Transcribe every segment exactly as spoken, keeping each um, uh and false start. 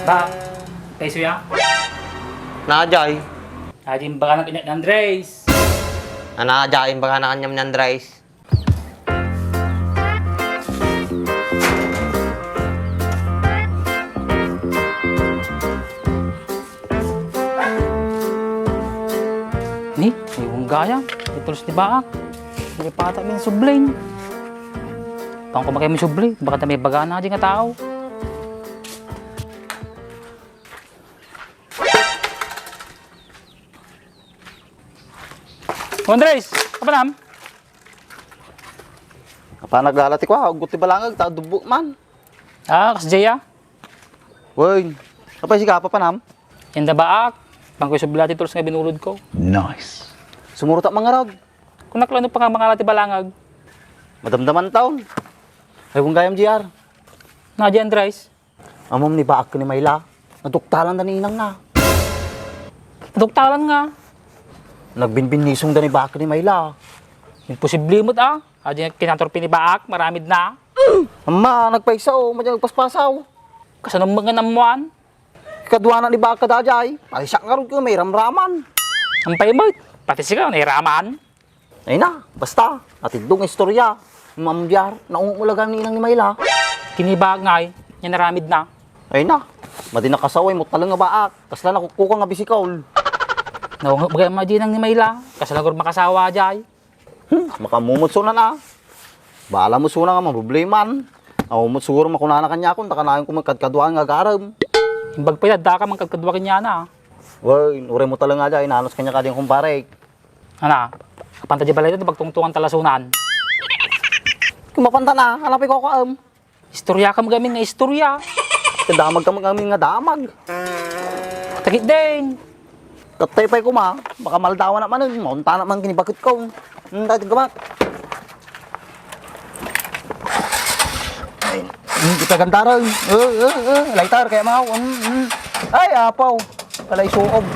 Ba, kayso ya? Nadia, eh. Adi, imbagana kaniak ni Andres. Nadia, imbagana kaniam ni Andres. Ni, ay, unggayam. Itulos ni Baak. Nalipatan mi ni Sublin. Pangko makay mi Subli. Baka ta may bagana di nga tao. O, Andres, apanam? Apa naglala ti kua, aggut ti balangag, ta dubbo man. Ah, kas Jaya? Wen, apay sika, apapanam? Yan da Baak, pangko isubli ti tools nga binulod ko. Nice. Sumurotak mangarag. Kunak lang no pangangala ti balangag. Madamdaman taon. Ay, kung gayam, J R. Nadia, Andres? Ammom ni Baak ken ni Mayla, naduktalan da ni inangna. Naduktalan nga? Nagbinbinnisong da ni Baak ken ni Mayla. Imposible met a. Adi nga kinaturpi ni Baak, maramid na. Amma, nagpaysa o, madi nagpaspasaw. Kasano met nga nammuan? Kaduana ni Baak kadaydiay, pay siak ngarud ket may ramraman. Ampay met, pati sika, nairaman. Ay na, basta, natiddo nga istorya. Ma'am J R, naungmulagan ni inang ni Mayla. Ken ni Baak ngay, nya naramid na. Ay na, madi nakasaway mo taleng nga Baak. Kasla nakukkuka nga bisikol. Naungmulagan madi inang ni Mayla. Kasla ngarud makasawa, jay. Hmm, makamumutsunan a. Bala mo suna nga maproblema. Aw mo siguro makunana kaniakon, ta kanayon ko man kadkaduaan nga agarem. Imbag pay, adda ka man kadkadua kaniana. Wen, uray mo taleng a, jay, nanos kaniak adi nga kumpare. Ana, apanta di balay ta, pagtungtungan talasunan. Kumapanta na, ano pay kukuam? Istorya kam gamin nga istorya. Kadamag kam gamin nga damag. Takit din. Katay pay kuma, baka maldawan na manen, maunta na man kinibakit ko. Hmm, dati gamak. Ay, hmm, kita gantaran. Eh, eh, eh, lighter, kaya mau. Hmm, hmm. Ay, apaw. Kalay suob.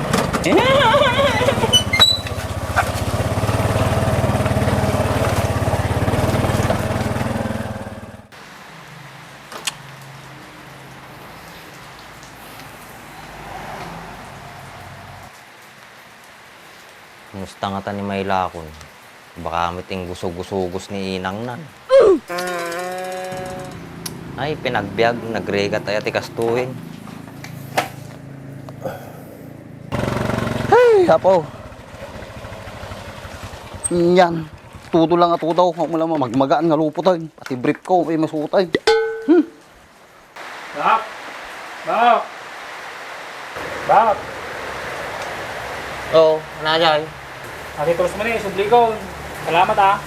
Kumusta ngata ni Maylakon? Baka met inggusugusugos ni inangnan. Ay, pinagbiag, nagrigat aya ti kastoyen. Hey, apo. Nyan, tudo lang a tudaw, ako mo lang magmagaan nga lupot ay. Pati brief ko, ay masuot ay. Hmm. Bak! Bak! Bak! Oo, ano, jay? Adi tools mo ni, subli ko. Salamat, ah.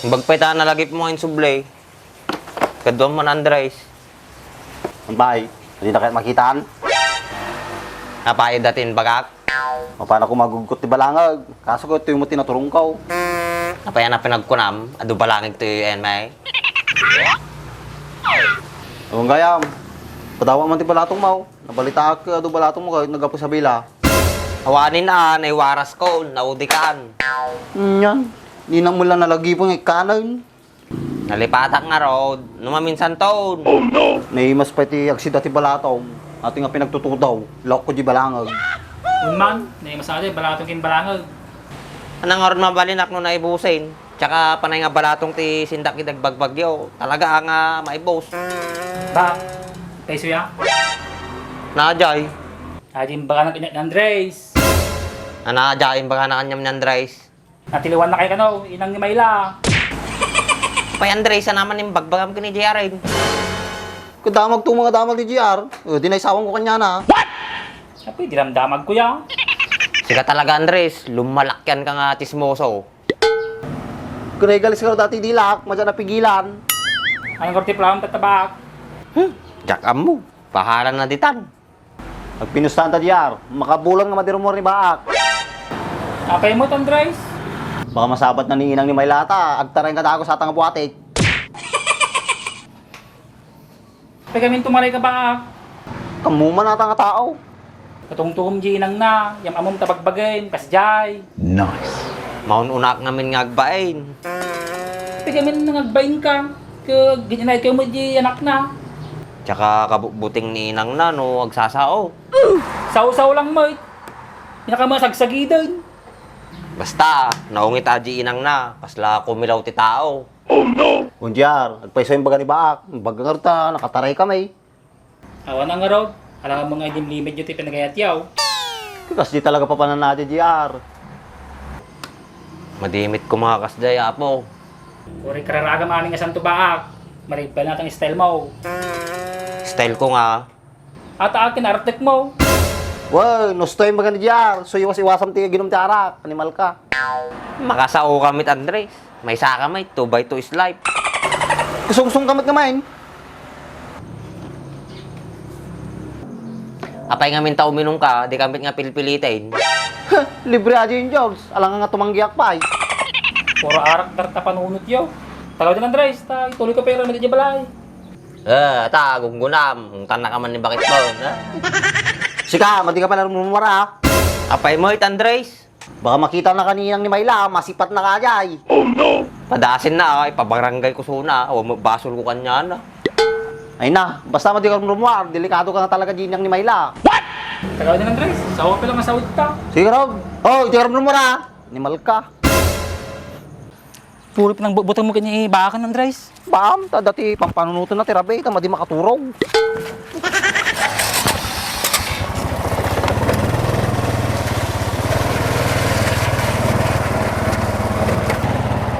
Imbag pay ta nalagip mo nga insubli. Kaduam man, Andres. Ampay, adi na kayat makitaan? Apay, dati imbagak? Mapana ko magugkot ti balangag. Kaso ko, itoy mo ti naturungkaw. Apay a pinagkunam, adu balangag ti enmay? Awan gayam. Padawa man ti balatong mo. Nabalitaak ket adu balatong mo ket naggapu sa bila. Awanen a, naiwaras ko, naudikan. Nyan, ninang mo lang nalagipon nga ikkanen. Nalipatak ngarud, no maminsan ton. Oh, no! Naimas pay ti agsida ti balatong, ati nga pinagtutudaw, laok ko di balangag. Unman, naimas adi, balatong ken balangag. Anang ngarud mabalinak no naibusin, tsaka panay nga balatong ti sindak iti agbagbagyo, talaga nga maibus. Ba, kayso ya? Nadia. Adi imbagana kaniak ni Andres. Nadia, imbagana kaniam ni Andres. Natiliwan na kayo kano, inang ni Mayla. Pay Andres, saan naman yung bagbagam kini J R, eh? Kadamag to mga damag ni J R. O, di naisawang ko kanya na. What? Apoy, diramdamag ko ya. Sika talaga, Andres. Lumalakyan ka nga tismoso. Kunegal siguro dati dilak, madya napigilan. Anong korte plano tatabak? Hmm, Jack Ambo. Pahalan na ditan. Agpinustahan ta, J R. Makabulan nga madirumor ni Baak. Apay mo, Andres? Baka masabat na ni inang ni Maylata. Agtarayan ka dako sa tanga buatik. Apay kami tumaray ka, Baak? Kamu man ata nga tao. Katungtungom di inang na. Yam amom tabagbagen. Kasjay. Nice. Maun-unak ngamin nga agbain. Apay kami nang agbain ka. Kag ginanay kayo mo di anak na. Tsaka kabutbuting ni inangna no agsasao. Sawsaw lang met. Pinakamasagsagidan. Basta, naungit a di inangna, kasla kumilaw ti tao. Wen, J R, agpayso imbaga ni Baak. Imbaga ngarud ta, nakataray kami. Awan a ngarud, alangan mo nga idim limit yo ti panagayat yaw. Kas di talaga papananadya, J R. Madimit ko mga kasdiay, Apo. Uray kararagam amin nga santo, Baak. Maligbal na tang style mo. Style ko nga. Ata akin artek mo. Wen, no style imbaga ni J R, so iwas-iwasam ti aginom ti arak, animal ka. Makasao ka met, Andres. Maysa ka met, two by two is life. Kusungsong ka met ngamin. Apay ngamin ta uminum ka, di ka met nga pilpiliten. Libre a gin, George. Alangan nga tumanggiak pay. Puro arak darta panunot yo. Tagaw din, Andres, ta ituloy ko pay ramid idiay balay. Eh, ta, gunggunam. Ungtan na ka man ni bakit mo, ha? Sika, madi ka pala rumumara, ha? Apay mo, it Andres? Baka makita na kaninang ni Mayla, masipat na ka jay. Padasin na, ay, pabarangay ko suna. O, basol ko kanya na. Ay na, basta madi ka rumumuar, delikado ka na talaga dinang ni Mayla. Tagaw din, Andres. Sawa pa lang ang sawit ta. Sige, Rob. Oh, iti ka rumumuar, ha? Animal ka. Puro pinangbutbutang mo kini Baak, Andres. Baam, ta dati pampanunoten na ti rabii, ta madi makaturog.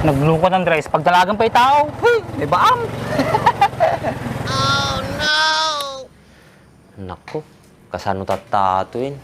Naglukot, Andres. Pagdalagan pay tao. Hey, may baam. Naku, kasano tatta atoyen?